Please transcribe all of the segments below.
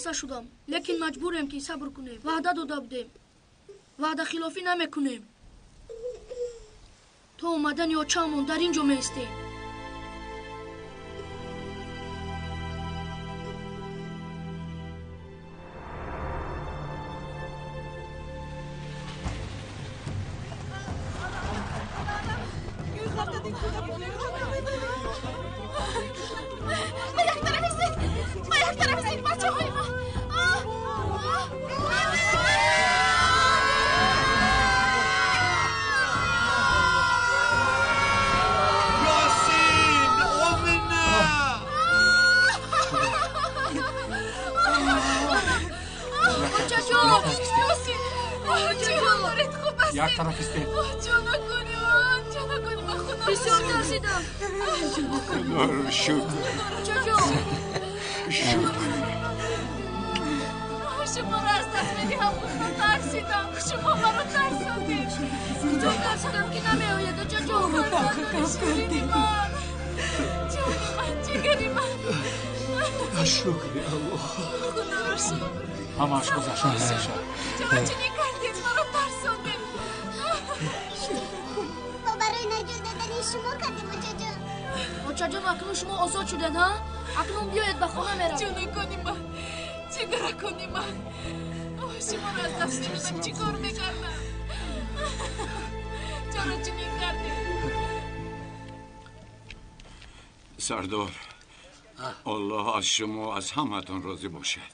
Хаста шудам, лекин маҷбурем ки сабр кунем. Ваъда дода будем, ваъдахилофӣ намекунем. То омадани очаамон дар ин ҷо меистем. Як тараф истед. Бисёр тарсидам. Худоро шукр. Шукр. Шуморо аз даст медиҳам. Тарсидам. Шумо маро тарсондед. Куҷо тарсидам ки намеояд, очаҷон. Ширини ман. Ҷони ман, ҷигари ман. Шукри Аллоҳ. Худоро шукр. Ҳамааш гузашта мешавад. Чаро чунин кардед? Маро тарсондед. Мо барои наҷот додани шумо кардем, очаҷон. Очаҷон, акнун шумо озод шудед, ҳа? Акнун биёед ба хона меравем. Ҷонакони ман, ҷигаракони ман. Шуморо аз даст намедам, чӣ кор мекардам? Чаро чунин кардед? Сардор, Аллоҳ аз шумо, аз ҳаматон розӣ бошад.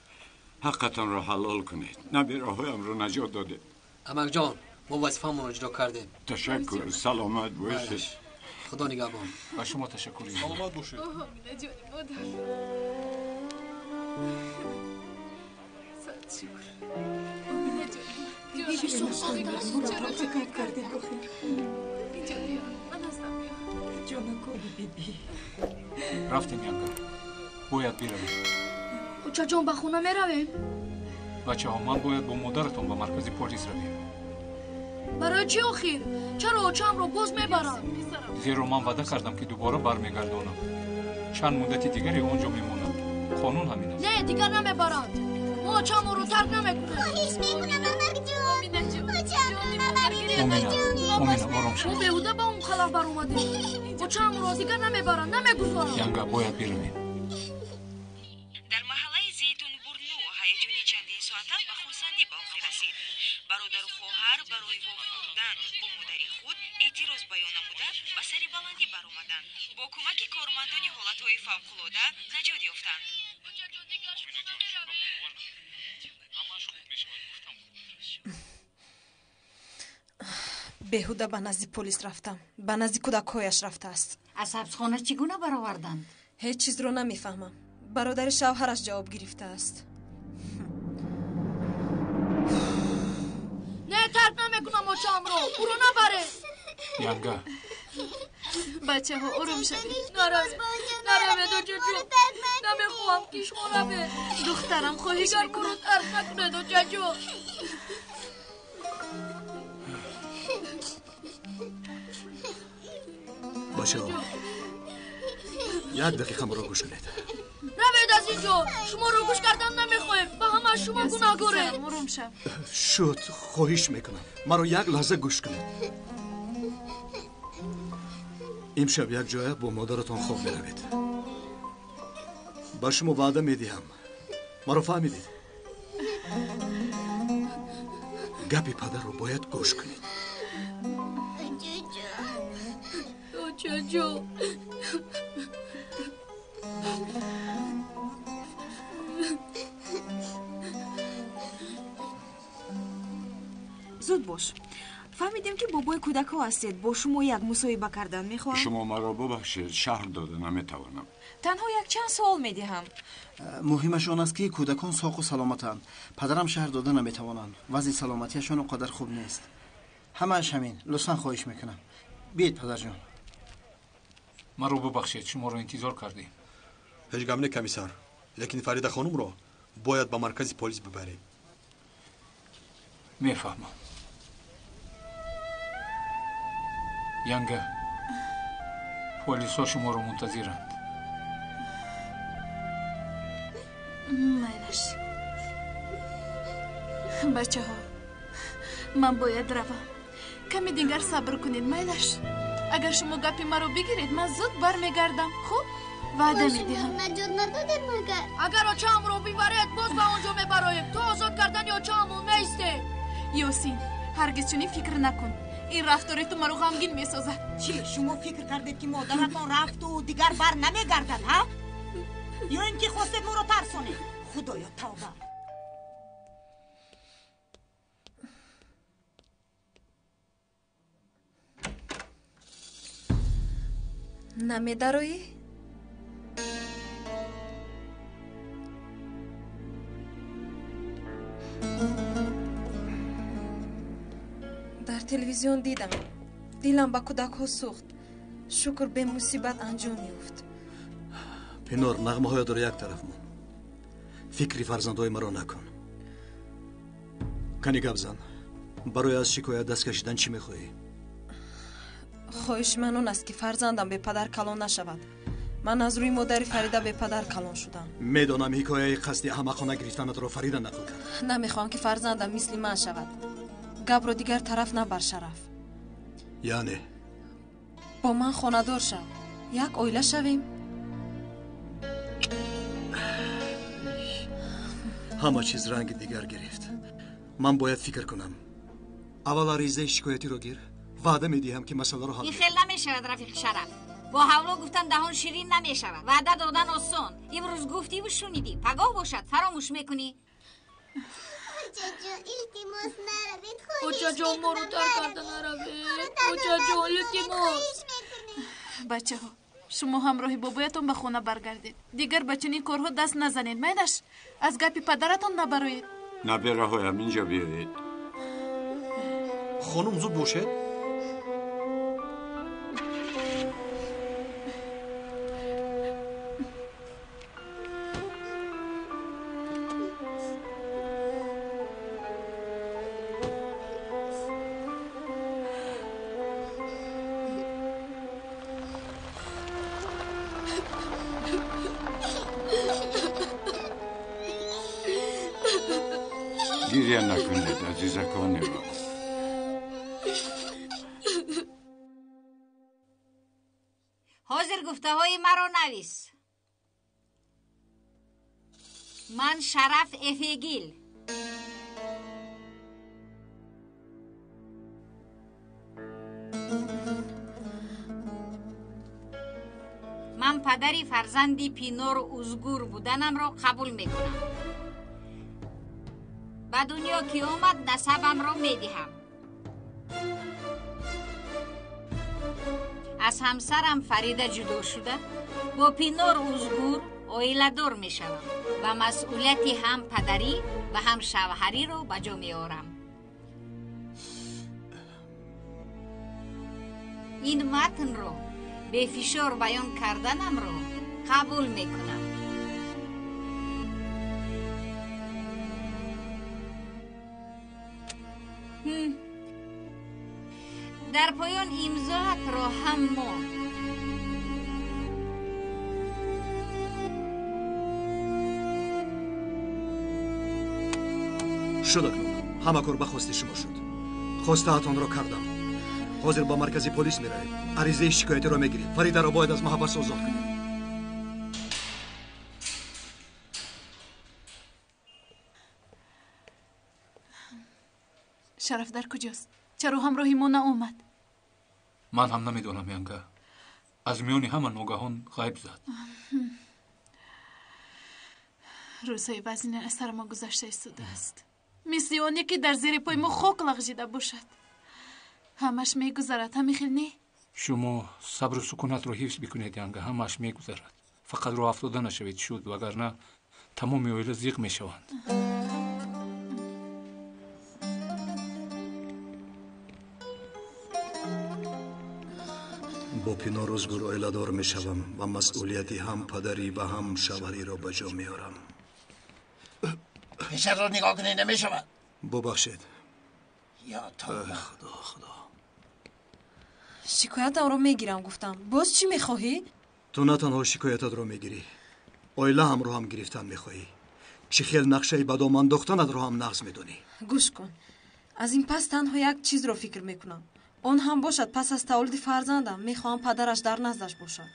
Ҳаққатонро ҳалол кунед. Набираҳоямро наҷот додед. Амакҷон, мо вазифаамонро иҷро кардем. Ташаккур, саломат бошед. Худо нигаҳбон. Ба шумо ташаккур. Саломат бошед. Оминаҷони модар. Сад шукр. Оминаҷони Чаро чунин кардед охир? Инҷо биё, ман ҳастам, биё. Ҷонакони биби. Рафтем, янга. Бояд биравем. Очаҷон, ба хона меравем? Бачаҳо, ман бояд бо модаратон ба маркази полис равем. Барои чӣ охир? Чаро очаамро боз мебаранд? Зеро ман ваъда кардам ки дубора бармегардонам. Чанд муддати дигаре он ҷо мемонам. Қонун ҳамин аст. Не, дигар намебаранд. Мо очаамонро тарк намекунем. Хоҳиш мекунам, амакҷон. Очаамро набаред, Омина, Омина, ором шав. Мо беҳуда ба он қалаф баромадем. Очаамонро дигар намебаранд, намегузоранд. Янга, бояд биравем. Дар маҳаллаи Зейтунбурну ҳаяҷони чандин соата ба хурсандӣ ба охир расид. Бародару хоҳар барои вохӯрдан бо модари худ эътироз баён намуда ба сари баландӣ баромаданд. Бо кӯмаки кормандони ҳолатҳои фавқулода наҷот ёфтанд. Беҳуда ба назди полис рафтам. Ба назди кӯдакҳояш рафтааст. Аз ҳабсхона чӣ гуна бароварданд? Ҳеҷ чизро намефаҳмам. Бародари шавҳараш ҷавоб гирифтааст. Не, тарк намекунам очаамро. Ӯро набаред. Янга. Бачаҳо, ором шавед. Наравед, наравед, очаҷон. Намехоҳам ки шумо равед. Духтарам, хоҳиш Дигар мекунам. ӯро тарк накунед, очаҷон. Бачаҳо, як дақиқа маро гӯш кунед. Равед аз ин ҷо. Шуморо гӯш кардан намехоҳем. Ба ҳама шумо гунаҳгоред. Писарам, ором шав. Шуд, хоҳиш мекунам. Маро як лаҳза гӯш кунед. Имшаб як ҷоя бо модаратон хоб меравед. Ба шумо ваъда медиҳам. Маро фаҳмидед? Гапи падарро бояд гӯш кунед. Очаҷон. Зуд бош. Фаҳмидем ки бобои кӯдакҳо ҳастед. Бо шумо як мусоҳиба кардан мехоҳам. Шумо маро бубахшед, шаҳр дода наметавонам. Танҳо якчанд суол медиҳам. Муҳимаш он аст ки кӯдакон соқу саломатанд. Падарам шаҳр дода наметавонанд. Вазъи саломатиашон он қадар хуб нест. Ҳамааш ҳамин. Лутфан хоҳиш мекунам. Биед, падарҷон. Маро бубахшед, шуморо интизор кардем. Ҳеҷ гап не, комиссар. Лекин Фарида хонумро бояд ба маркази полис бибарем. Мефаҳмам. Янга, полисҳо шуморо мунтазиранд. Майлаш. Бачаҳо, ман бояд равам. Каме дигар сабр кунед, майлаш. Агар шумо гапи маро бигиред, ман зуд бармегардам. Хуб? Ваъда медиҳам. Наҷот надодед магар? Агар очаамро бибаред, боз ба он ҷо мебароем. То озод кардани очаамон меистем. Ёсин, ҳаргиз чунин фикр накун. Ин рафтори ту маро ғамгин месозад. Чӣ, шумо фикр кардед, ки модаратон рафту дигар бар намегардад, ҳа? Ё ин ки хостед моро тарсонед? Худоё, тавба! Намедароӣ? Дар телевизион дидам. Дилам ба кӯдакҳо сӯхт. Шукр, бемусибат анҷом ёфт. Пинор, нағмаҳоятро як тараф мон. Фикри фарзандҳои маро накун. Кани гап зан. Барои аз шикоят даст кашидан чӣ мехоҳӣ? Хоҳиши ман он аст, ки фарзандам бепадар калон нашавад. Ман аз рӯи модари Фарида бепадар калон шудам. Медонам, ҳикояи қасди аҳмақона гирифтанатро Фарида нақл кард. Намехоҳам, ки фарзандам мисли ман шавад. Гапро дигар тараф набар, Шараф. Яъне? Бо ман хонадор шав. Як оила шавем. Ҳама чиз ранги дигар гирифт. Ман бояд фикр кунам. Аввал аризаи шикоятиро гир. Ваъда медиҳам, ки масъаларо ҳал. Ин хел намешавад, рафиқи Шараф. Бо ҳавло гуфтан даҳон ширин намешавад. Ваъда додан осон. Имрӯз гуфтиву шунидӣ, пагоҳ бошад фаромӯш мекунӣ. Очаҷон, илтимос, наравед. Хоҳиш. Очаҷон, моро тарк карда наравед. Очаҷон, илтимос. Бачаҳо, шумо ҳамроҳи бобоятон ба хона баргардед. Дигар ба чунин корҳо даст назанед, майлаш. Аз гапи падаратон набароед. Набираҳоям, инҷо биёед. Хонум, зуд бошед. Гиря накунед, азизакони ман. Ҳозир гуфтаҳои маро навис. Ман Шараф Эфегил. Ман падари фарзанди Пинору Узгур буданамро қабул мекунам. Ба дунё ки омад, насабамро медиҳам. Аз ҳамсарам Фарида ҷудо шуда, бо Пинор Узгур оиладор мешавам ва масъулияти ҳам падарӣ ва ҳам шавҳариро ба ҷо меорам. Ин матнро бефишор баён карданамро қабул мекунам. Дар поён имзоатро ҳам мон. Шуд акнун. Ҳама кор ба хости шумо шуд. Хостаатонро кардам. Ҳозир ба маркази полис меравем. Аризаи шикоятиро мегирем. Фаридаро бояд аз маҳбас озод кунем. Шараф дар куҷост? Чаро ҳамроҳи мо наомад? Ман ҳам намедонам, янга. Аз миёни ҳама ногаҳон ғайб зад. Рӯзҳои вазинин аз сари мо гузашта истодааст. Мисли оне ки дар зери пои мо хок лағжида бошад. Ҳамаш мегузарад, ҳамин хел не? Шумо сабру сукунатро ҳифз бикунед, янга, ҳамааш мегузарад. Фақат роҳ афтода нашавед, шуд, вагарна тамоми оила зиқ мешаванд. Бо Пинор Узгур оиладор мешавам ва масъулияти ҳам падарӣ ва ҳам шавҳариро ба ҷо меорам. Пешатро нигоҳ кунӣ намешавад. Бубахшед. Ё тавба. Худо, Худо. Шикоятамро мегирам, гуфтам. Боз чӣ мехоҳӣ? Ту на танҳо шикоятатро мегирӣ, оилаамро ҳам гирифтан мехоҳӣ. Чӣ хел нақшаи ба дом андохтанатро ҳам нағз медонӣ. Гӯш кун, аз ин пас танҳо як чизро фикр мекунам. Он ҳам бошад пас аз таваллуди фарзандам мехоҳам падараш дар наздаш бошад.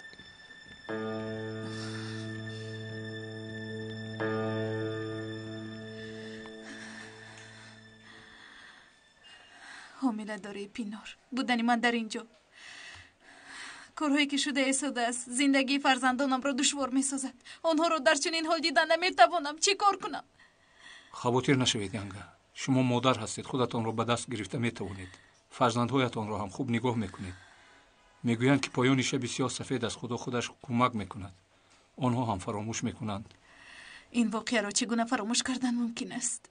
Ҳомиладории Пинор, будани ман дар ин ҷо, корҳое ки шуда истодааст, зиндагии фарзандонамро душвор месозад. Онҳоро дар чунин ҳол дида наметавонам. Чӣ кор кунам? Хавотир нашавед, янга. Шумо модар ҳастед, худатонро ба даст гирифта метавонед. Фарзандҳоятонро ҳам хуб нигоҳ мекунед. Мегӯянд, ки поёни шаби сиёҳ сафед аст, Худо худаш кӯмак мекунад. Онҳо ҳам фаромӯш мекунанд. Ин воқеаро чӣ гуна фаромӯш кардан мумкин аст?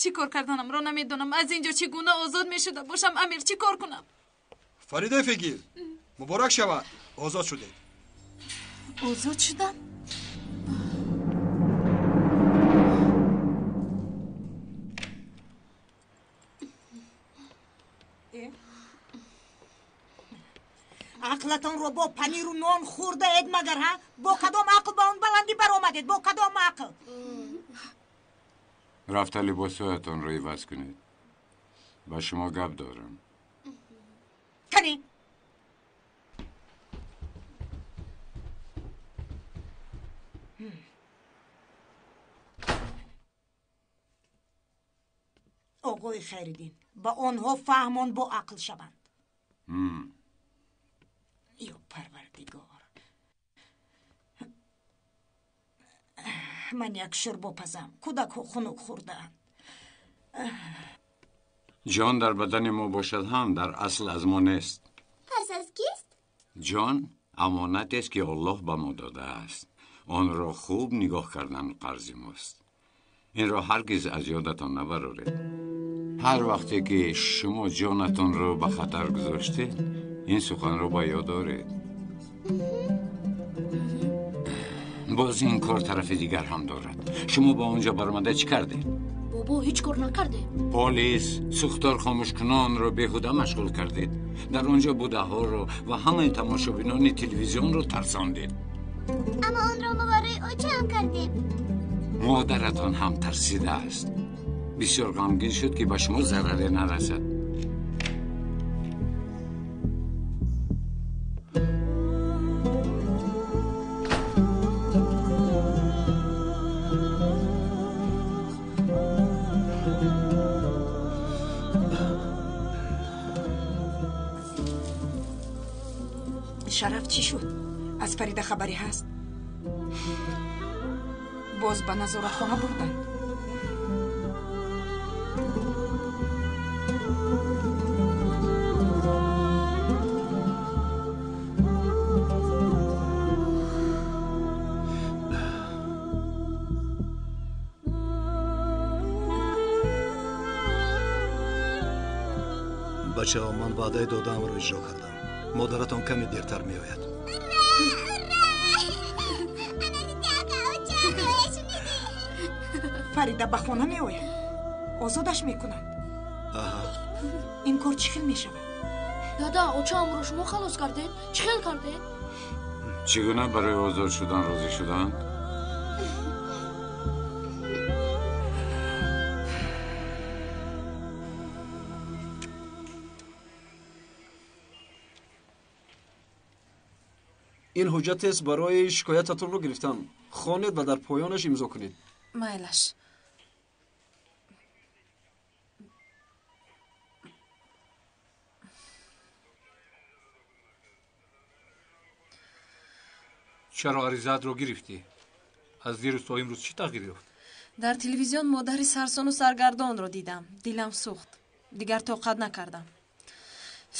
Чӣ кор карданамро намедонам. Аз ин ҷо чӣ гуна озод мешуда бошам? Амир, чӣ кор кунам? Фаридаи Фегир, муборак шавад, озод шудед. Озод шудам? Ақлатонро бо паниру нон хӯрдаед магар, ҳа? Бо кадом ақл ба он баландӣ баромадед? Бо кадом ақл? Рафта либосҳоятонро иваз кунед. Ба шумо гап дорам. Кани! Оғои Хайриддин, ба онҳо фаҳмон бо ақл шаванд. Ё Парвардигор, ман як шӯрбо пазам, кӯдакҳо хунук хӯрдаанд. Ҷон дар бадани мо бошад ҳам дар асл аз мо нест. Пас аз кист? Ҷон амонатест, ки Аллоҳ ба мо додааст. Онро хуб нигоҳ кардан қарзи мост. Инро ҳаргиз аз ёдатон набароред. Ҳар вақте ки шумо ҷонатонро ба хатар гузоштед, ин суханро ба ёд доред. Боз ин кор тарафи дигар ҳам дорад. Шумо ба он ҷо баромада чӣ кардед? Бобо, ҳеҷ кор накардем. Полис сӯхтор хомӯшкунонро беҳуда машғул кардед. Дар он ҷо будаҳоро ва ҳамаи тамошобинони телевизионро тарсондед. Аммо онро мо барои очаам кардем. Модаратон ҳам тарсидааст. Бисёр ғамгин шуд, ки ба шумо зараре нарасад. Шараф чӣ шуд? Аз Фарида хабаре ҳаст? Боз ба назоратхона бурданд. Бачаҳо, ман ваъдаи додаамро иҷро кардам. Модаратон каме дертар меояд. Фарида ба хона меояд, озодаш мекунанд. Ин кор чӣ хел мешавад? Дада, очаамро шумо халос кардед? Чӣ хел кардед? Чӣ гуна барои озод шудан розӣ шуданд? Ин ҳуҷҷатест барои шикоятатонро гирифтан. Хонед ва дар поёнаш имзо кунед. Майлаш. Чаро аризаатро гирифтӣ? Аз дирӯз то имрӯз чӣ тағйир ёфт? Дар телевизион модари сарсону саргардонро дидам. Дилам сӯхт. Дигар тоқат накардам.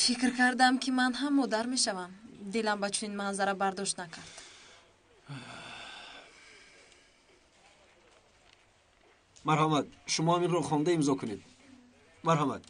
Фикр кардам, ки ман ҳам модар мешавам. Дилам ба чунин манзара бардошт накард. Марҳамат, шумо ҳам инро хонда имзо кунед. Марҳамат.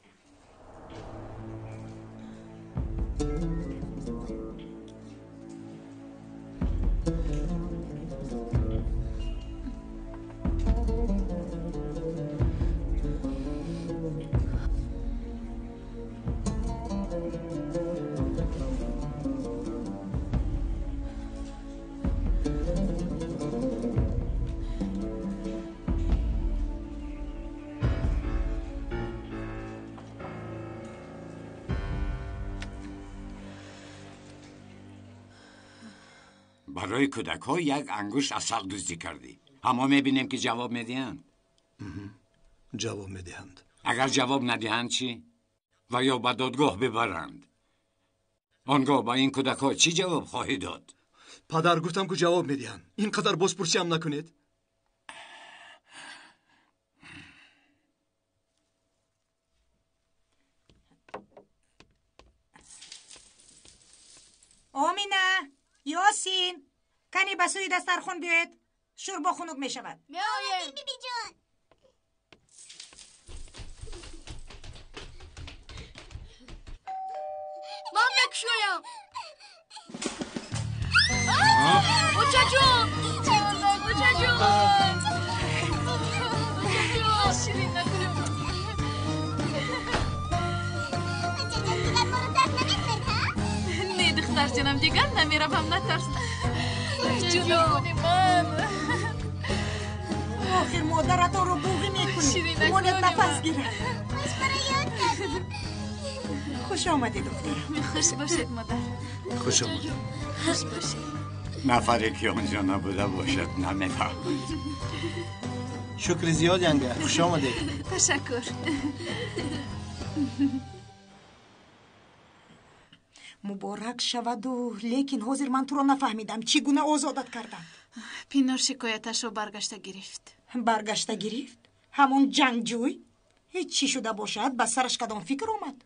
Барои кӯдакҳо як ангушт асал дуздӣ кардӣ. Аммо мебинем, ки ҷавоб медиҳанд. Ҷавоб медиҳанд. Агар ҷавоб надиҳанд чӣ? Ва ё ба додгоҳ бибаранд. Он гоҳ ба ин кӯдакҳо чӣ ҷавоб хоҳӣ дод? Падар, гуфтам, ки ҷавоб медиҳанд. Ин қадар бозпурсиам накунед. Омина, Ёсин, кани ба сӯи дастархон биёед, шӯрбо хунук мешавад. Меоем, бибиҷон. Ман мекушоям. Очаҷон, очаҷон, очаҷон, ширин накунем. Очаҷон, дигар моро тарк намекунед, ҳа? Не, духтарҷонам, дигар намеравам, натарс. Ҷони ман. Охир модаратонро буғӣ мекунед. Монед нафас гирад. Хуш маро ёд кардед. Хуш омадед, духтарам. Хуш бошед, модар. Хуш омадед. Хуш бошед. Нафаре ки онҷо набуда бошад, намефаҳмад. Шукри зиёд, янга. Хуш омадед. Ташаккур. Муборак шаваду, лекин ҳозир ман туро нафаҳмидам. Чӣ гуна озодат карданд? Пинор шикояташро баргашта гирифт. Баргашта гирифт? Ҳамон ҷангҷӯй? Ҳеҷ чӣ шуда бошад, ба сараш кадом фикр омад?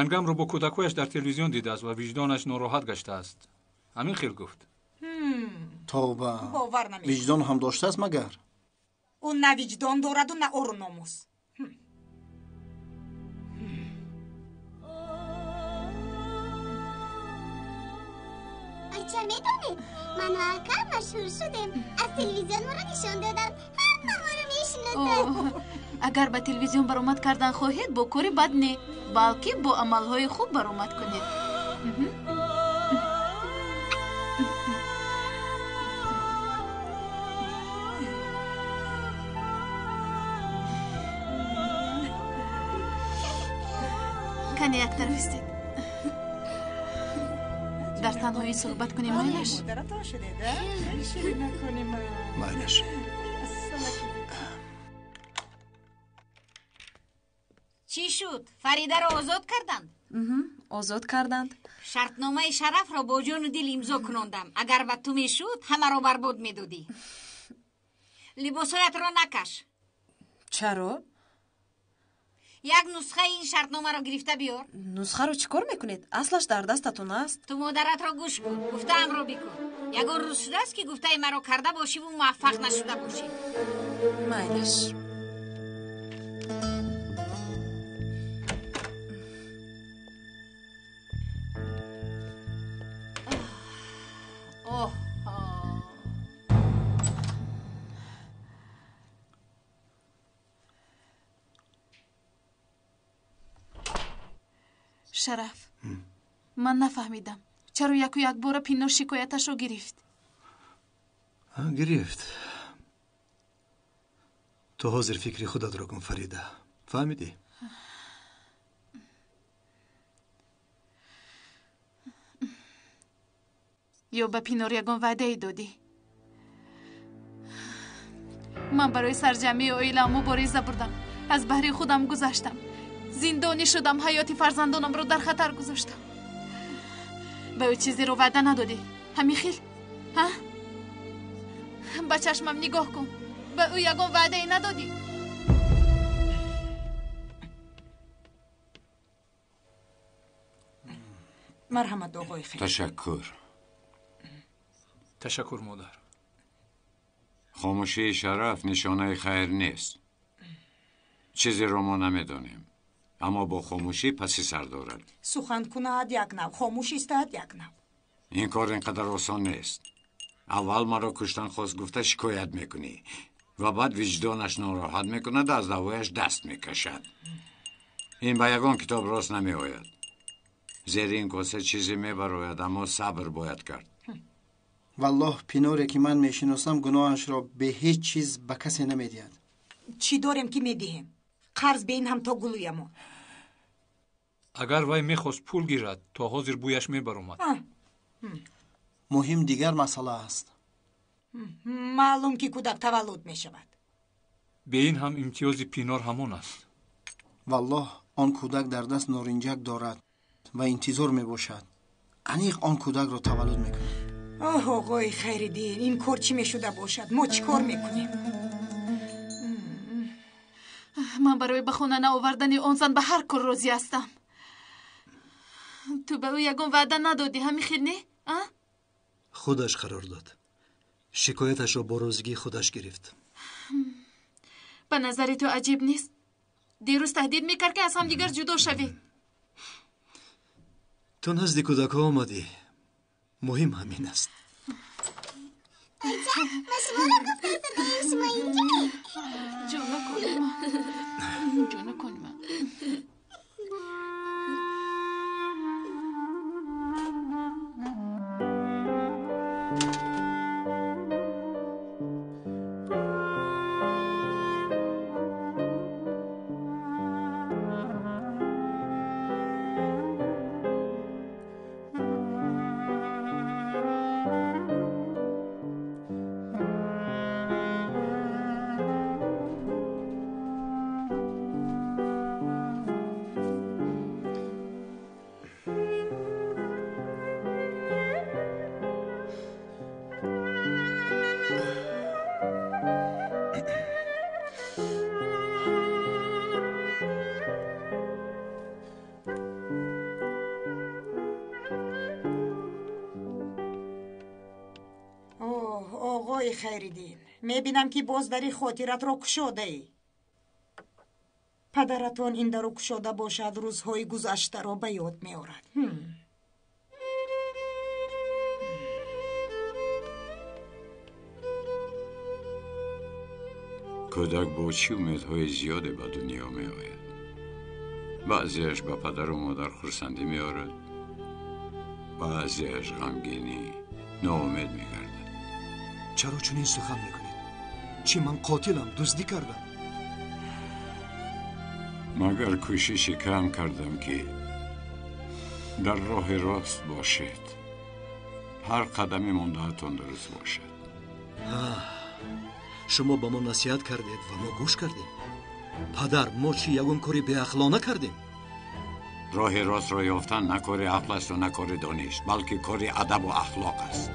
Янгамро бо кӯдакҳояш дар телевизион дидааст ва виҷдонаш нороҳат гаштааст. Ҳамин хел гуфт. Тавба, бовар намекунам. Виҷдон ҳам доштааст магар? Ӯ на виҷдон дораду, на ору номус. Оча, медонед, ману ака машҳур шудем. Аз телевизион моро нишон доданд. Ҳама моро мешиносанд. Агар ба телевизион баромад кардан хоҳед, бо кори бад не, балки бо амалҳои хуб баромад кунед. Кане як тараф истед. Дар танҳоӣ суҳбат кунем, майлаш? Модаратон шудед, а? Ширин накунем. Майлаш. Чӣ шуд? Фаридаро озод карданд? Озод карданд. Шартномаи шарафро бо ҷону дил имзо кунондам. Агар ба ту мешуд, ҳамаро барбод медодӣ. Либосҳоятро накаш. Чаро? Як нусхаи ин шартномаро гирифта биёр. Нусхаро чӣ кор мекунед? Аслаш дар дастатон аст. Ту модаратро гӯш кун, гуфтаамро бикун. Ягон рӯз шудааст, ки гуфтаи маро карда бошиву муваффақ нашуда бошӣ. Майлаш. Оҳ, Шараф, ман нафаҳмидам, чаро яку якбора Пинор шикояташро гирифт? Гирифт. Ту ҳозир фикри худатро кун, Фарида. Фаҳмидӣ? Ё ба Пинор ягон ваъдае додӣ? Ман барои сарҷамъии оилаам мубориза бурдам, аз баҳри худам гузаштам, зиндонӣ шудам, ҳаёти фарзандонамро дар хатар гузоштам. Ба ӯ чизеро ваъда надодӣ, ҳамин хел? Ҳа? Ба чашмам нигоҳ кун, ба ӯ ягон ваъдае надодӣ? Марҳамат, оғои хел. Ташаккур. Ташаккур, модар. Хомӯшии Шараф нишонаи хайр нест. Чизеро мо намедонем, аммо бо хомӯшӣ паси сар дорад. Сухан кунад як нав, хомӯш истад як нав. Ин кор ин қадар осон нест. Аввал маро куштан хост гуфта шикоят мекунӣ ва баъд виҷдонаш нороҳат мекунад, аз даъвояш даст мекашад. Ин ба ягон китоб рост намеояд. Зери ин коса чизе мебарояд, аммо сабр бояд кард. Валлоҳ, Пиноре ки ман мешиносам, гуноҳашро бе ҳеҷ чиз ба касе намедиҳад. Чӣ дорем, ки медиҳем? Қарз бе ин ҳам то гулӯямон. Агар вай мехост пул гирад, то ҳозир бӯяш мебаромад. Муҳим дигар масъала аст. Маълум ки кӯдак таваллуд мешавад. Бе ин ҳам имтиёзи Пинор ҳамон аст. Валлоҳ, он кӯдак дар даст норинҷак дорад ва интизор мебошад. Аниқ он кӯдакро таваллуд мекунад. Оҳ, оғои Хайриддин, ин кор чӣ мешуда бошад? Мо чӣ кор мекунем? Ман барои ба хона наовардани он зан ба ҳар кор розӣ ҳастам. Ту ба ӯ ягон ваъда надодӣ, ҳамин хел не? А? Худаш қарор дод. Шикояташро бо розигии худаш гирифт. Ба назари ту аҷиб нест? Дирӯз таҳдид мекард, ки аз ҳамдигар ҷудо шавед. Ту назди кӯдакҳо омадӣ. Муҳим ҳамин аст. Айча, ма шуморо гуфта истодаем, шумо инҷоед. Ҷонакони ман, ҷонакони ман. Оғои Хайриддин, мебинам ки боз дари хотиратро кушодаӣ. Падаратон ин дару кушода бошад, рӯзҳои гузаштаро ба ёд меорад. Кӯдак бо чӣ умедҳои зиёде ба дунё меояд. Баъзеаш ба падару модар хурсандӣ меорад, баъзеаш ғамгинӣ, ноумед мегардад. Чаро чунин сухан мекунед? Чӣ ман қотилам, дуздӣ кардам? Магар кӯшиши кам кардам, ки дар роҳи рост бошед. Ҳар қадами мондаатон дуруст бошад. Шумо ба мо насиҳат кардед ва мо гӯш кардем. Падар, мо чӣ ягон кори беақлона кардем? Роҳи ростро ёфтан на кори ақл асту на кори дониш, балки кори адабу ахлоқ аст.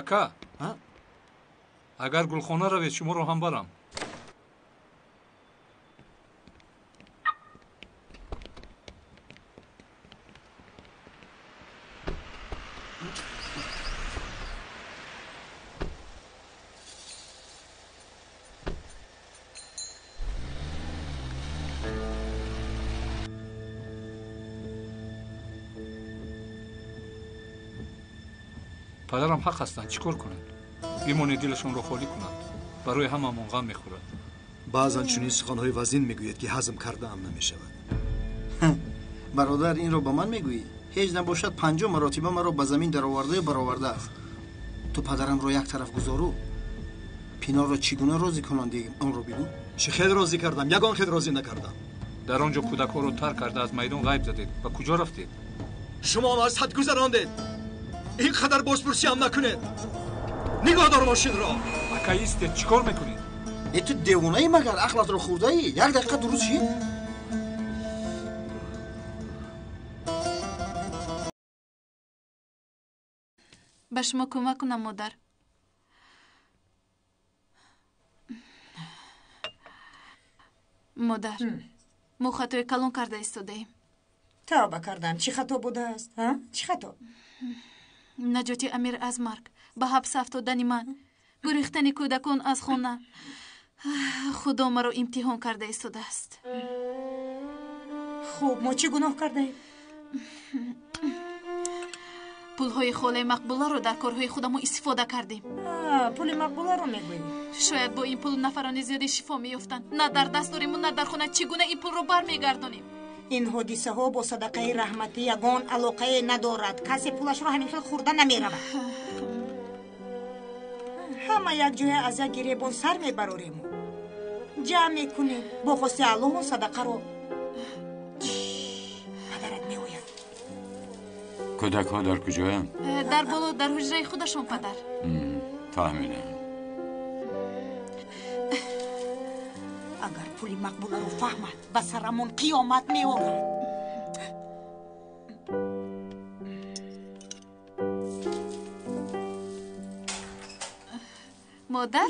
Ака, агар гулхона равед, шуморо ҳам барам. Падарам ҳақ ҳастанд, чӣ кор кунанд? Бимонед дилашонро холӣ кунанд. Барои ҳамамон ғам мехӯрад. Баъзан чунин суханҳои вазин мегӯяд, ки ҳазм кардаам намешавад. Бародар, инро ба ман мегӯӣ? Ҳеҷ набошад 50 маротиба маро ба замин даровардаю баровардааст. Ту падарамро як тараф гузору. Пинорро чӣ гуна розӣ кунандӣ, онро бигӯ. Чӣ хел розӣ кардам? Ягон хел розӣ накардам. Дар он ҷо кӯдакҳоро тарк карда аз майдон ғайб задед. Ба куҷо рафтед? Шумо аз ҳад гузарондед. Ин қадар бозпурсиам накунед. Нигоҳ дор мошинро. Ака, истед, чӣ кор мекунед? Э, ту девонаӣ магар? Ақлатро хӯрдаӣ? Як дақиқа дуруст шид? Ба шумо кӯмак кунам, модар. Модар, мо хатои калон карда истодаем. Тавба кардам, чӣ хато будааст? Чӣ хато? Наҷоти Амир аз марг, ба ҳабс афтодани ман, гурехтани кӯдакон аз хона. Худо маро имтиҳон карда истодааст. Хуб, мо чӣ гуноҳ кардаем? Пулҳои холаи Мақбуларо дар корҳои худамон истифода кардем. Пули Мақбуларо мегӯӣ? Шояд бо ин пул нафарони зиёде шифо меёфтанд. На дар даст дориму на дар хона. Чӣ гуна ин пулро бармегардонем? Ин ҳодисаҳо бо садақаи раҳматӣ ягон алоқае надорад. Касе пулашро ҳамин хел хӯрда намеравад. Ҳама якҷоя аз як гиребон сар мебарорему ҷамъ мекунем. Бо хости Аллоҳ он садақаро падарат меояд. Кӯдакҳо дар куҷоянд? Дар боло, дар ҳуҷраи худашон, падар. Фаҳмидам. Агар пули мақбуларо фаҳмад, ба сарамон қиёмат меорад. Модар?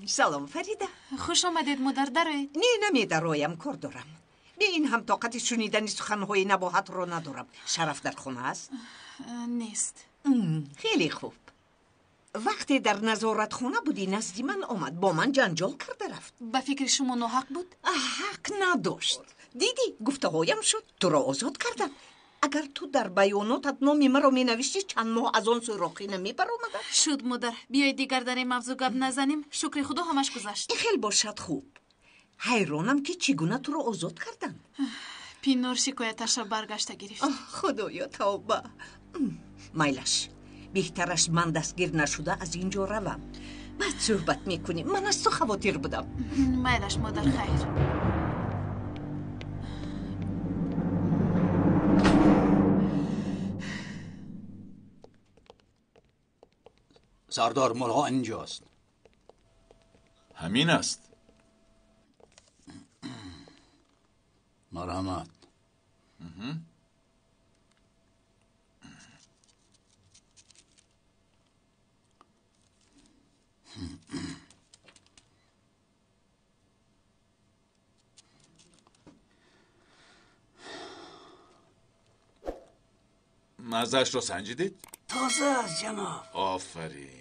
Салом, Фарида. Хуш омадед, модар, дароед. Не, намедароям, кор дорам. Бе ин ҳам тоқати шунидани суханҳои набоҳатро надорам. Шараф дар хона аст? Нест. Хеле хуб. Вақте дар назоратхона будӣ, назди ман омад, бо ман ҷанҷол карда рафт. Ба фикри шумо ноҳақ буд? Ҳақ надошт. Дидӣ, гуфтаҳоям шуд, туро озод кардам. Агар ту дар баёнотат номи маро менавиштӣ, чанд моҳ аз он сӯрохӣ намебаромадам. Шуд, модар, биёед дигар дар ин мавзӯъ гап назанем. Шукри Худо, ҳамаш гузашт. Хел бошад, хуб. Ҳайронам, ки чӣ гуна туро озод карданд. Пинор шикояташро баргашта гирифт. Худоё, тавба. Майлаш, беҳтараш ман дастгир нашуда аз ин ҷо равам. Баъд суҳбат мекунем. Ман аз ту хавотир будам. Майлаш, модар, хайр. Сардор, молҳо инҷост. Ҳамин аст. Марҳамат. Маззаашро санҷидед? Тоза аст, ҷаноб. Офарин.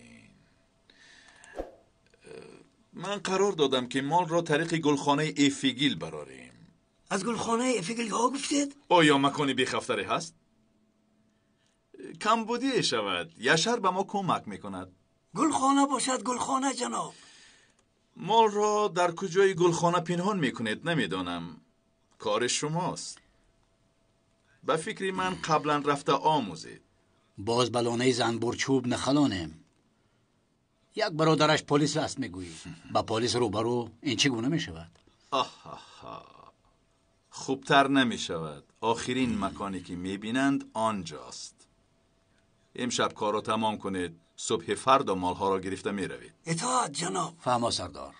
Ман қарор додам, ки молро тариқи гулхонаи Эфигил барорем. Аз гулхонаи Эфигилҳо гуфтед? Оё макони бехавфтаре ҳаст? Камбудие шавад, Яшар ба мо кӯмак мекунад. Гулхона бошад, гулхона, ҷаноб. Молро дар куҷои гулхона пинҳон мекунед, намедонам. Кори шумост. Ба фикри ман қаблан рафта омӯзед. Боз ба лонаи занбурчӯб нахалонем. Як бародараш полис аст, мегӯӣ. Ба полис рӯбарӯ ин чӣ гуна мешавад? Аҳаҳа, хубтар намешавад. Охирин маконе ки мебинанд онҷост. Имшаб корро тамом кунед, субҳи фардо молҳоро гирифта меравед. Итоат, ҷаноб. Фаҳмо, сардор.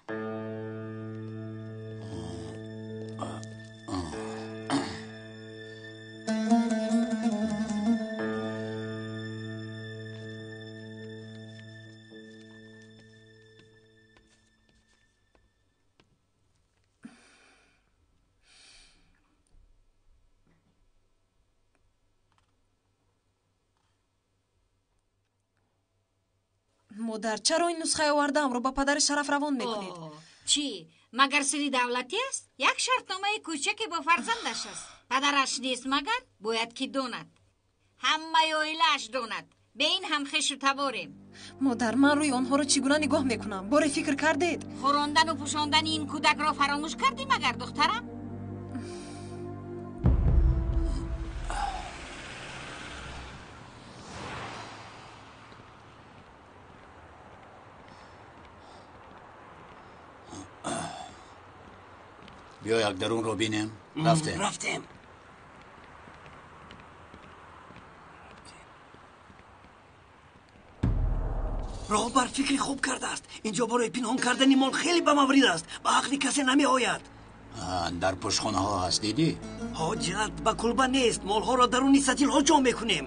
Модар, чаро ин нусхаи овардаамро ба падари Шараф равон мекунед? Чӣ, магар сири давлатӣ аст? Як шартномаи кӯчаке бо фарзандаш аст. Падараш нест, магар бояд ки донад. Ҳамаи оилааш донад. Бе ин ҳам хешу таборем. Модар, ман рӯи онҳоро чӣ гуна нигоҳ мекунам? Боре фикр кардед? Хӯрондану пӯшондани ин кӯдакро фаромӯш кардӣ магар, духтарам? Биё як дарунро бинем. Рафтем. Рафтем. Роҳбар фикри хуб кардааст. Инҷо барои пинҳон кардани мол хеле ба маврид аст. Ба ақли касе намеояд. Дар пуштхонаҳо ҳаст, дидӣ? Ҳоҷат ба кулба нест. Молҳоро даруни сатилҳо ҷо мекунем.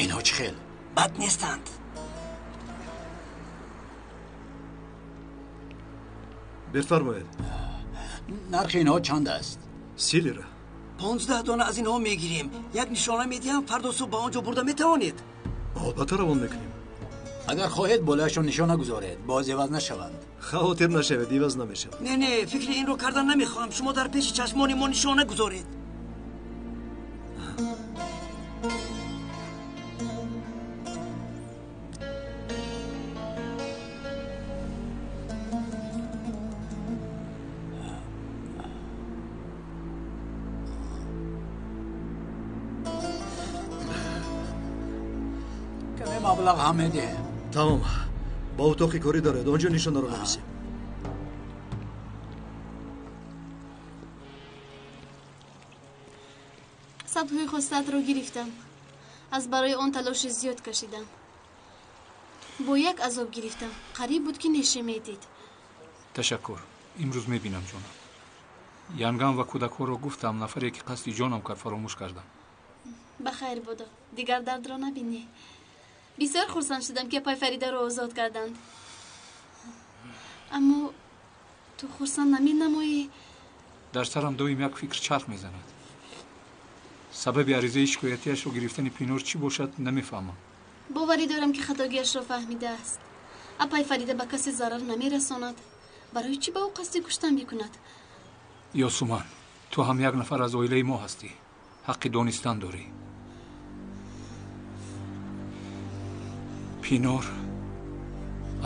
Инҳо чӣ хел? Бад нестанд. Бифармоед. Нархи инҳо чанд аст? 30 лира. 15 дона аз инҳо мегирем. Як нишона медиҳам, фардо субҳ ба он ҷо бурда метавонед. Албатта равон мекунем. Агар хоҳед болояшон нишона гузоред, боз иваз нашаванд. Хавотир нашавед, иваз намешавад. Не, не, фикри инро кардан намехоҳам. Шумо дар пеши чашмони мо нишона гузоред. Маблағ ҳам медиҳем. Тамом. Ба утоқи корӣ доред, онҷо нишонаро нависем. Сабдҳои хостаатро гирифтам. Аз барои он талоши зиёд кашидам. Бо як азоб гирифтам. Қариб буд ки неше медид. Ташаккур. Имрӯз мебинам ҷонам. Янгам ва кӯдакҳоро гуфтам, нафаре ки қасди ҷонам кард фаромӯш кардам. Ба хайр бодо. Дигар дардро набинӣ. Бисёр хурсанд шудам, ки апай Фаридаро озод карданд. Аммо ту хурсанд наменамоӣ. Дар сарам доим як фикр чарх мезанад. Сабаби аризаи шикоятиашро гирифтани Пинор чӣ бошад, намефаҳмам. Боварӣ дорам, ки хатогиашро фаҳмидааст. Апай Фарида ба касе зарар намерасонад. Барои чӣ ба ӯ қасди куштан мекунад? Ёсуман, ту ҳам як нафар аз оилаи мо ҳастӣ. Ҳаққи донистан дорӣ. Пинор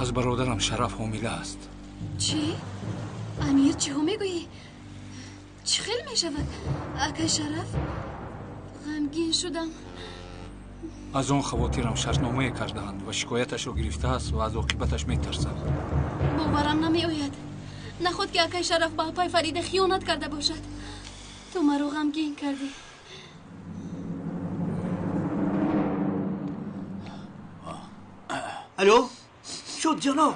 аз бародарам Шараф ҳомила аст. Чӣ? Амир, чиҳо мегӯӣ? Чӣ хел мешавад? Акай Шараф? Ғамгин шудам. Аз он хавотирам шартномае кардаанд ва шикояташро гирифтааст ва аз оқибаташ метарсам. Боварам намеояд. Наход ки акай Шараф ба апай Фарида хиёнат карда бошад. Ту маро ғамгин кардӣ. Алло, шуд ҷаноб,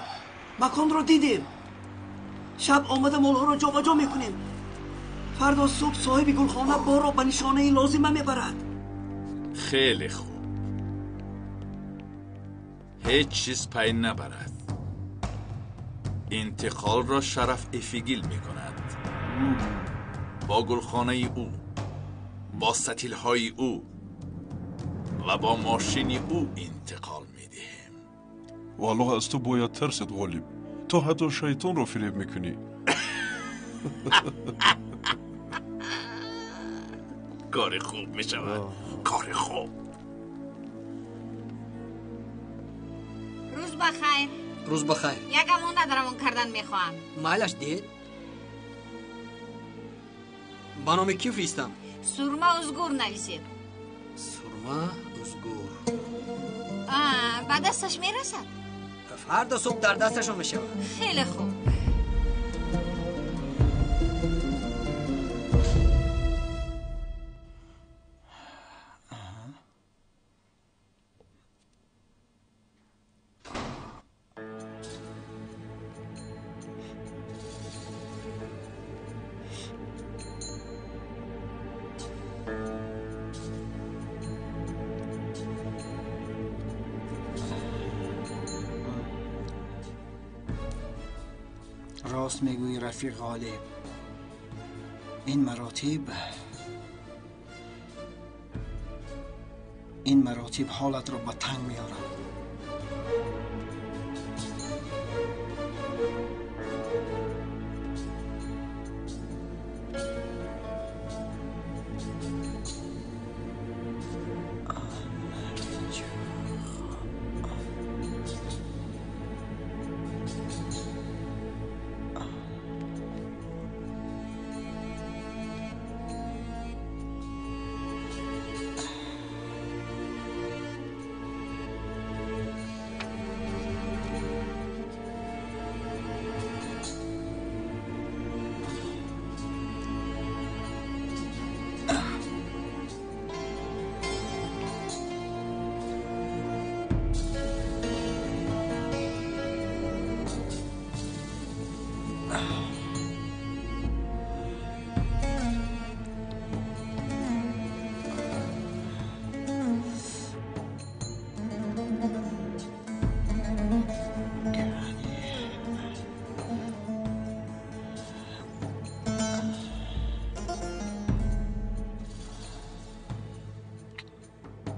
маконро дидем. Шаб омада молҳоро ҷобаҷо мекунем. Фардо субҳ соҳиби гулхона борро ба нишонаи лозима мебарад. Хеле хуб. Ҳеҷ чиз пай набарад. Интиқолро Шараф Эфигил мекунад. Бо гулхонаи ӯ, бо сатилҳои ӯ ва бо мошини ӯ интиқол медиҳем. Валлоҳ, аз ту бояд тарсид, Ғолиб. Ту ҳатто шайтонро фиреб мекунӣ. Кори хуб мешавад, кори хуб. Рӯз ба хайр. Рӯз ба хайр. Як амонат равон кардан мехоҳам. Майлаш дед. Ба номи кӣ фиристам? Сурма Узгур нависед. Сурма Узгур. Ба дасташ мерасад? Фардо субҳ дар дасташон мешавад. Хеле хуб. Рост мегӯӣ, рафиқ Ғолиб. Ин маротиб ҳолатро ба танг меорад.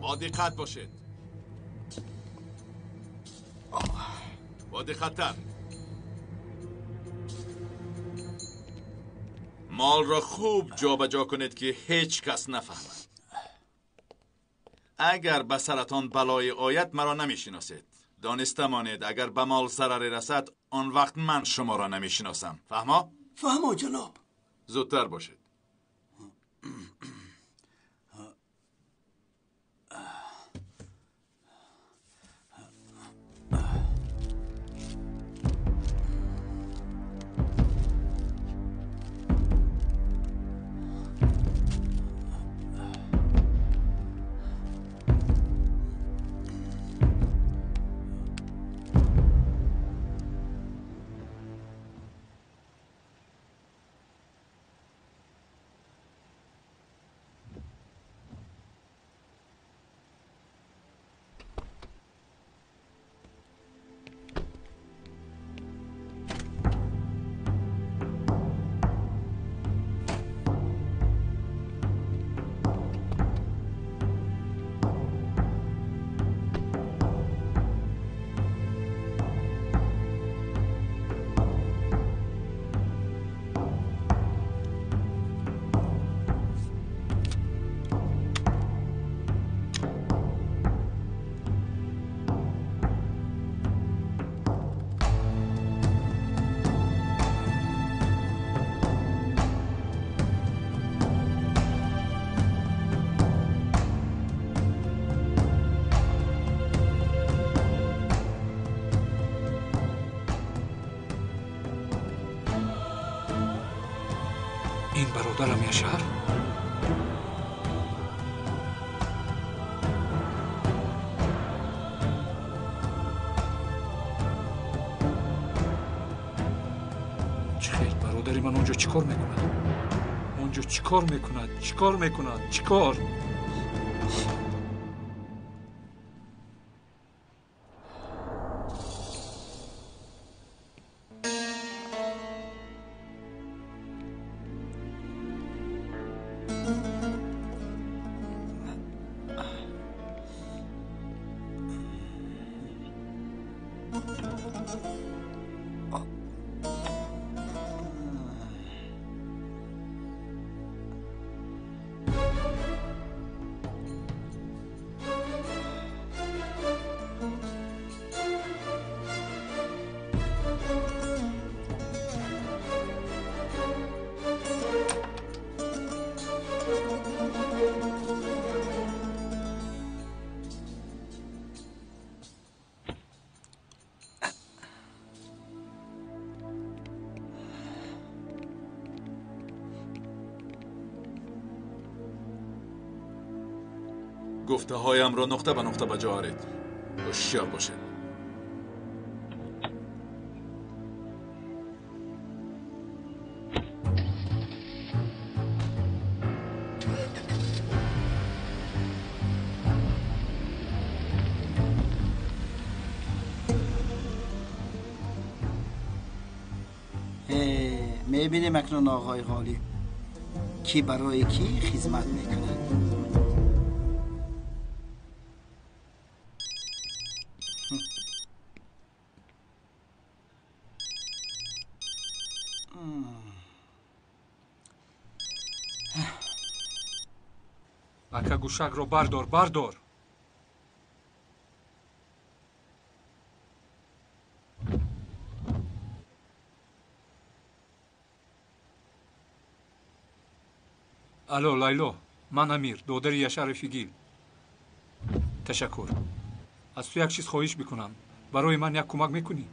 با دقت باشید. با دقت‌تر. مال را خوب جابجا کنید که هیچ کس نفهمد. اگر به سرتان بلای آید مرا نمیشناسید. دانسته مانید اگر به مال ضرری رسد آن وقت من شما را نمیشناسم. فهما؟ فهما جناب. زودتر باشید. Ин бародарам Яшар? Чӣ хел бародари ман онҷо чӣ кор мекунад? Онҷо чӣ кор мекунад? Чӣ кор мекунад? Чӣ кор? Гуфтаҳоямро нуқта ба нуқта ба ҷо оред. Ҳушёр бошед. Мебинем акнун оғои Ғолиб ки барои кӣ хизмат мекунад. Ака, гӯшакро бардор, бардор. Алло, Лайло, ман Амир, додари Яшари Фигил. Ташаккур. Аз ту як чиз хоҳиш мекунам. Барои ман як кӯмак мекунӣ?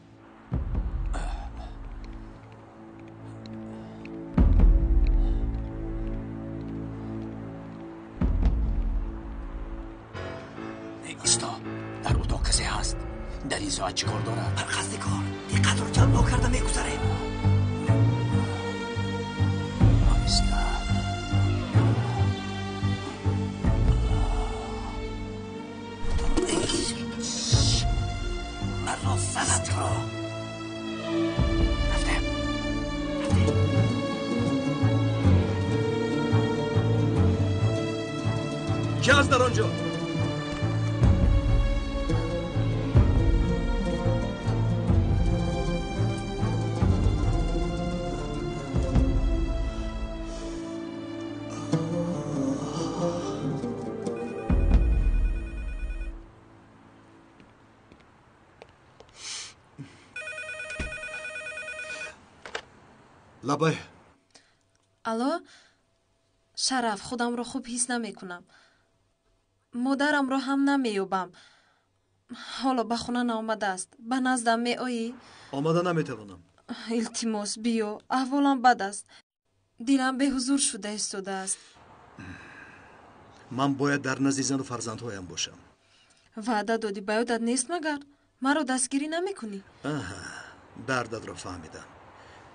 Исто, дар утоқ касе ҳаст. Дар ин соат чӣ кор дорад? Бар қасди кор диққатро ҷалб нокарда мегузарем. Оҳиста. Маро занад туро. Рафтем. Кӣ аст дар он ҷо? Лабай. Алло, Шараф, худамро хуб ҳис намекунам. Модарамро ҳам намеёбам. Ҳоло ба хона наомадааст. Ба наздам меоӣ? Омада наметавонам. Илтимос, биё. Аҳволам бад аст. Дилам беҳузур шуда истодааст. Ман бояд дар назди зану фарзандҳоям бошам. Ваъда додӣ, ба ёдат нест магар? Маро дастгирӣ намекунӣ? Аҳа, дардатро фаҳмидам.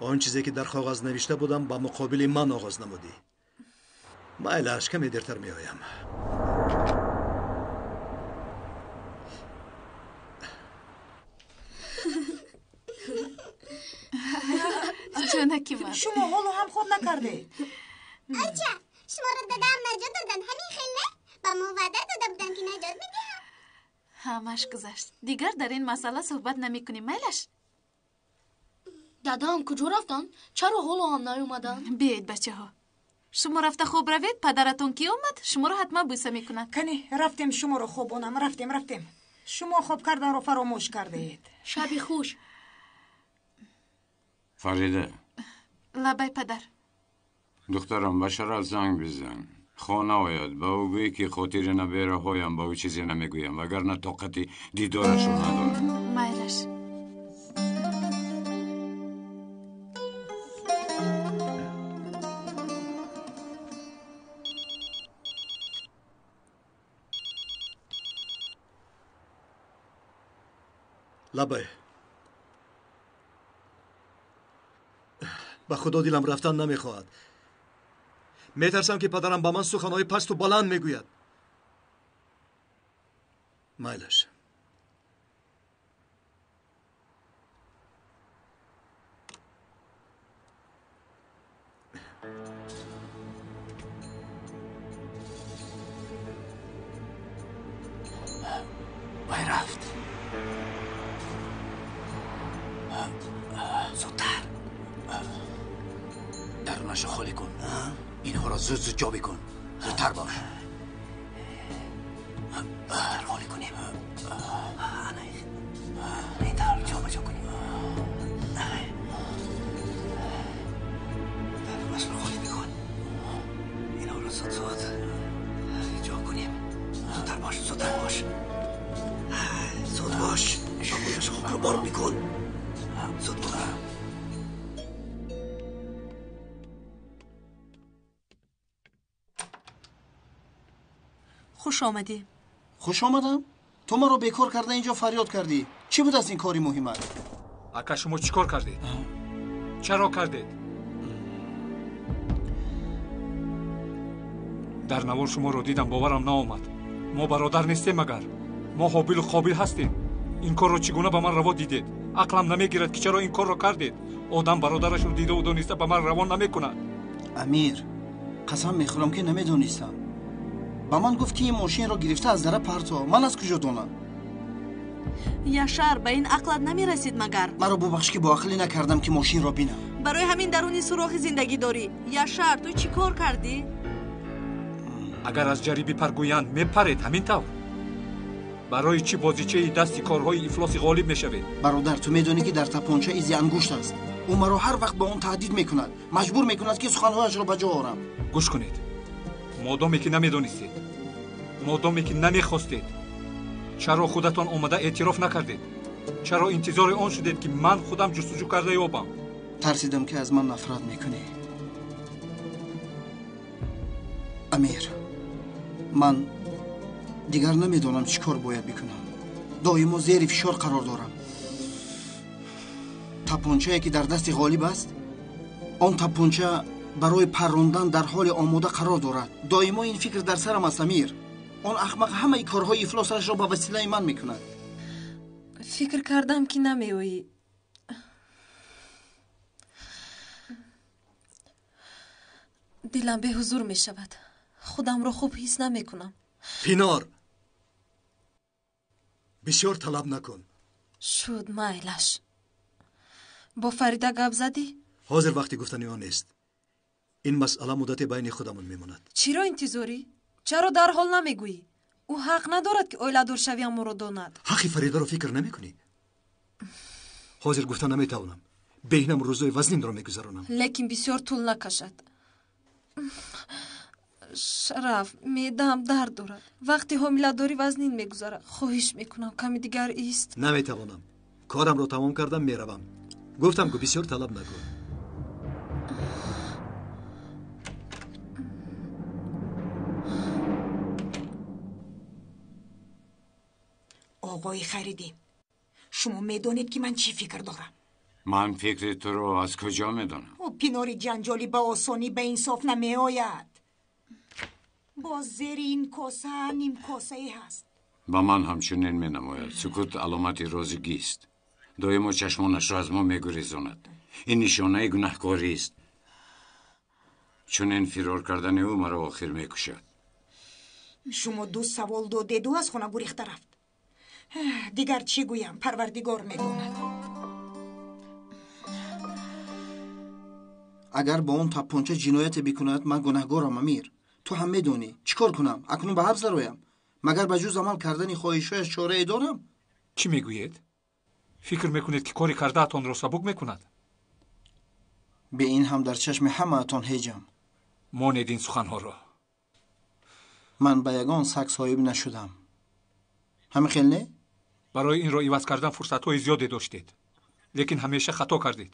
Он чизе ки дар коғаз навишта будам, ба муқобили ман оғоз намудӣ. Майлаш, каме дертар меоям. Ҷонаки ман, шумо ҳоло ҳам хоб накардед? Айча, шуморо дадаам наҷот доданд, ҳамин хел не? Ба мо ваъда дода буданд, ки наҷот медиҳам. Ҳамаш гузашт. Дигар дар ин масъала суҳбат намекунем, майлаш? Дадаам куҷо рафтанд? Чаро ҳоло ҳам наёмаданд? Биёед, бачаҳо, шумо рафта хоб равед. Падаратон ки омад, шуморо ҳатман бӯса мекунад. Кани, рафтем, шуморо хобонам. Рафтем, рафтем. Шумо хоб карданро фаромӯш кардаед. Шаби хуш. Фарида. Лабай, падар. Духтарам, ба Шараф занг бизан. Хона ояд, ба ӯ гӯй, ки хотири набераҳоям ба ӯ чизе намегӯям, вагарна тоқати дидорашро надорам. Майлаш. Лабай. Ба худо дилам рафтан намехоҳад. Метарсам ки падарам ба ман суханҳои пасту баланд мегӯяд. Майлаш. Вай рафт. Зудтар. Дарунашро холӣ кун. Инҳоро зуд зуд ҷо бикун. Зудтар бош. Зудтар холӣ кунем. Ана ин тавр ҷобаҷо кунем. Дарунашро холӣ бикун. Инҳоро зуд зуд ҷо кунем. Зудтар бош, зудтар бош. Зуд бош. Шохро бор бикун. Зуд бош. Хуш омадӣ. Хуш омадам? Ту маро бекор карда инҷо фарёд кардӣ. Чӣ буд аз ин кори муҳимат? Ака, шумо чӣ кор кардед? Чаро кардед? Дар навор шуморо дидам, боварам наомад. Мо бародар нестем магар? Мо ҳобилу қобил ҳастем. Ин корро чӣ гуна ба ман раво дидед? Ақлам намегирад ки чаро ин корро кардед. Одам бародарашро дидаву дониста ба ман равон намекунад. Амир, қасам мехӯрам ки намедонистам. Ба ман гуфт ки ин мошинро гирифта аз дара парто. Ман аз куҷо донам? Яшар, ба ин ақлат намерасид магар? Маро бубахш ки бо ақлӣ накардам ки мошинро бинам. Барои ҳамин даруни сурохи зиндагӣ дорӣ. Яшар, ту чӣ кор кардӣ? Агар аз ҷарӣ бипаргӯянд, мепаред, ҳамин тавр. Барои чӣ бозичаи дасти корҳои ифлоси ғолиб мешавед? Бародар, ту медонӣ ки дар тапонча изи ангушт аст. Ӯ маро ҳар вақт ба он таҳдид мекунад, маҷбур мекунад ки суханҳояшро ба ҷо орам. Гӯш кунед. Модоме ки намедонистед, модоме ки намехостед, чаро худатон омада эътироф накардед? Чаро интизори он шудед ки ман худам ҷустуҷӯ карда ёбам? Тарсидам ки аз ман нафрат мекунӣ. Амир, ман дигар намедонам чӣ кор бояд бикунам. Доимо зери фишор қарор дорам. Тапончае ки дар дасти ғолиб аст, он тапонча барои паррондан дар ҳоли омода қарор дорад. Доимо ин фикр дар сарам аст, Амир. Он ахмақ ҳамаи корҳои ифлосашро ба василаи ман мекунад. Фикр кардам ки намеоӣ. Дилам беҳузур мешавад. Худамро хуб ҳис намекунам. Пинор, бисёр талаб накун. Шуд, майлаш. Бо Фарида гап задӣ? Ҳозир вақти гуфтани он нест. Ин масъала муддате байни худамон мемонад. Чиро интизорӣ? Чаро дарҳол намегӯӣ? Ӯ ҳақ надорад ки оиладоршавиамонро донад. Ҳаққи Фаридаро фикр намекунӣ? Ҳозир гуфта наметавонам. Беҳинам рӯзои вазнинро мегузаронам. Лекин бисёр тӯл накашад. Шараф, меъдаам дард дорад. Вақти ҳомиладорӣ вазнин мегузарад. Хоҳиш мекунам, ками дигар ист. Наметавонам. Корамро тамом кардам, меравам. Гуфтам ку бисёр талаб накун. Оғои Хайриддин, шумо медонед ки ман чӣ фикр дорам? Ман фикри туро аз куҷо медонам? Ӯ Пинори ҷанҷолӣ ба осонӣ ба инсоф намеояд. Боз зери ин коса нимкосае ҳаст. Ба ман ҳамчунин менамояд. Сукут аломати розигист. Доимо чашмонашро аз мо мегурезонад. Ин нишонаи гунаҳкорист. Чунин фирор кардани ӯ маро охир мекушад. Шумо ду савол додеду аз хона гурехта рафт. Дигар чӣ гӯям, Парвардигор медонад. Агар бо он тапонча ҷинояте бикунад, ман гунаҳгорам, Амир. Ту ҳам медонӣ. Чӣ кор кунам? Акнун ба ҳабс дароям? Магар ба ҷуз амал кардани хоҳишҳояш чорае дорам? Чӣ мегӯед? Фикр мекунед ки кори кардаатонро сабук мекунад? Бе ин ҳам дар чашми ҳамаатон ҳеҷам. Монед ин суханҳоро. Ман ба ягон саг соҳиб нашудам. Ҳамин хел не? Барои инро иваз кардан фурсатҳои зиёде доштед, лекин ҳамеша хато кардед.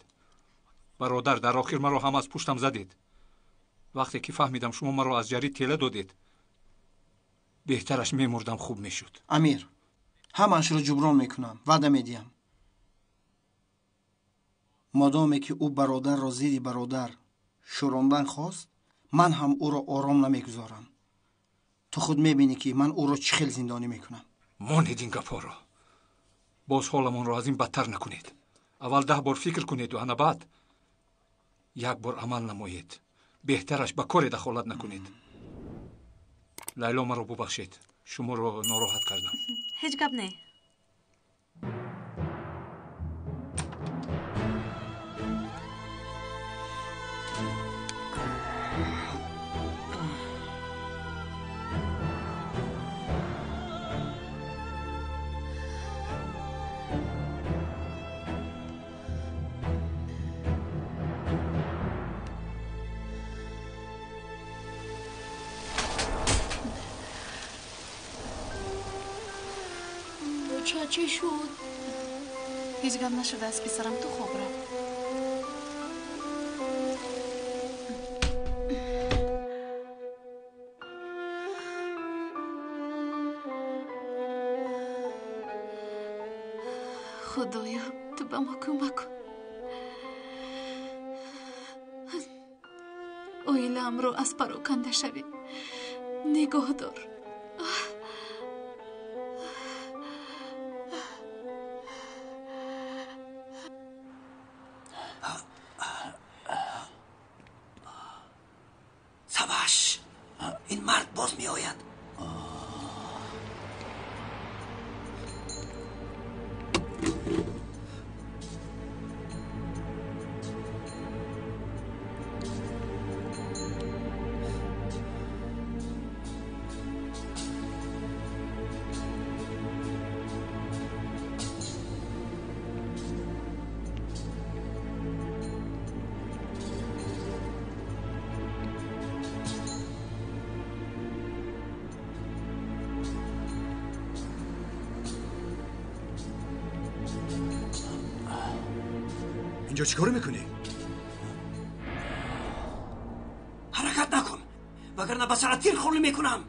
Бародар, дар охир маро ҳам аз пуштам задед. Вақте ки фаҳмидам шумо маро аз ҷарӣ тела додед, беҳтараш мемурдам, хуб мешуд. Амир, ҳамаашро ҷуброн мекунам, ваъда медиҳам. Модоме ки ӯ бародарро зидди бародар шӯрондан хост, ман ҳам ӯро ором намегузорам. Ту худ мебинӣ, ки ман ӯро чӣ хел зиндонӣ мекунам. Монед ин гапҳоро. Боз ҳоламонро аз ин бадтар накунед. Аввал 10 бор фикр кунеду ана баъд як бор амал намоед. Беҳтараш ба коре дахолат накунед. Лайло, маро бубахшед, шуморо нороҳат кардам. Ҳеҷ гап не. Чӣ шуд? Ҳеҷ гап нашудааст, писарам, ту хоб рав. Худоё, ту ба мо кӯмак кун. Оилаамро аз парокандашавӣ нигоҳ дор. Саваш, ин мард боз меояд. اینجا چیکار میکنی؟ حرکت نکن وگرنه به سرت تیر خالی میکنم.